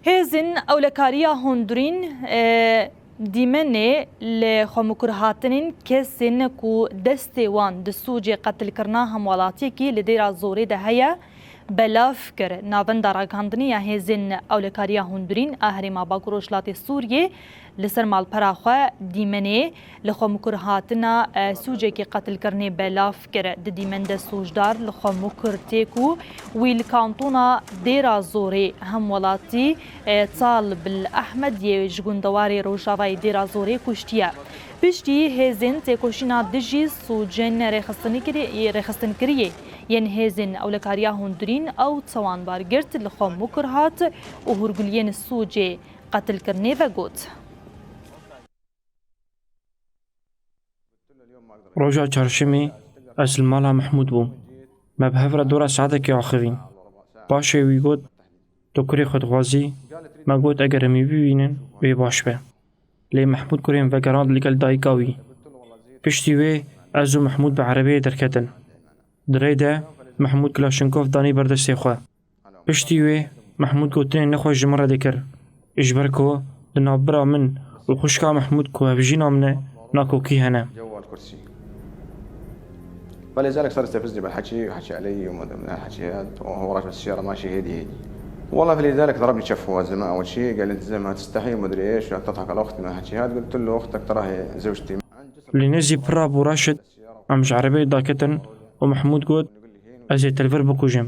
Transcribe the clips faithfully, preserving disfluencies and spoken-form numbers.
Hêzên ewlekariya hundirîn, e, dîmenê li xwemikirhatinên kesên ku destê wan di sûcê qetilkirina hemwelatiyekî li Dêra Zorê de heye, belav kir. Navenda ragihandinê ya Hêzên Ewlekariya Hundirîn a Herêma Bakur Rojhilatê Sûriyê li ser malpera xwe dîmenê li xwemikirhatina, e, sûcekî qetilkirinê belav kir. Di dîmen de sûcdar li xwemikir tê ku wî li kantona Dêra Zorê hemwelatî, e, Talib El Ehmed yê ji gundewarê rojavayê Dêra Zorê kuştiye. Piştî hêzên têkoşîna dijî sûcên rêxistinkirî-, rêxistinkiriyê yên hêzên ewlekariya hundirîn ew tawanbar girt, li xwemikir hat û hûrguliyên sûcê qetilkirinê vegot. Roja çarşemê ez li mala Mehmûd bûm. Me bi hev re dora saetekê axivîn. Paşê wî got, "Tu kurê xwe dixwazî?" Me got, "Eger em wî bibînin, wê baş be." Lê Mehmûd kurê min vegerand li gel dayika wî. Piştî wê ez û Mehmûd bi erebeyê derketin. Di rê de Mehmûd Kilaşinkov danî ber destê xwe. Piştî wê Mehmûd gotinên nexweş ji min re dikir, ji ber ku di navbera min û xwişka Mehmûd ku hevjîna min e, nakokî hene. فلذلك صار يستفزني بالحكي، يحكي علي وما أدري من الحكي هذا، وهو راكب السيارة ماشي هادي هادي. والله فلذلك ضربني شفه الزلمة أول شيء، قال لي: "أنت زلمة تستحي وما أدري إيش، وتضحك على أختي من الحكي هذا." قلت له: "أختك ترى هي زوجتي." Lê nêzî pir rabû Raşid, em ji erebeyê daketin û Mehmûd got, "Ez ê te li vir bikujim."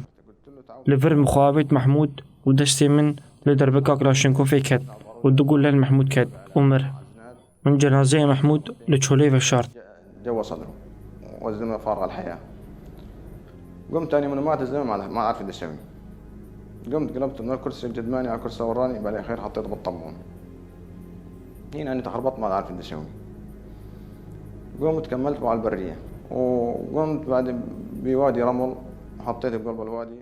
Li vir min xwe avêt Mehmûd û destê min li derbika Kilaşinkovê ket û du gule li Mehmûd ket û mir. Min cenazeyê Mehmûd li çolê veşart. جوا صدره. والزلمة فارغ الحياة. قمت أنا من مات الزلمة ما، ما عارف إيش أسوي. قمت قلبت من الكرسي الجدماني على الكرسي وراني، بعدين خير حطيت بالطبون. هنا أنا تخربطت ما عارف إيش أسوي. قمت كملت مع البرية. وقمت بعد بوادي رمل، حطيت بقلب الوادي.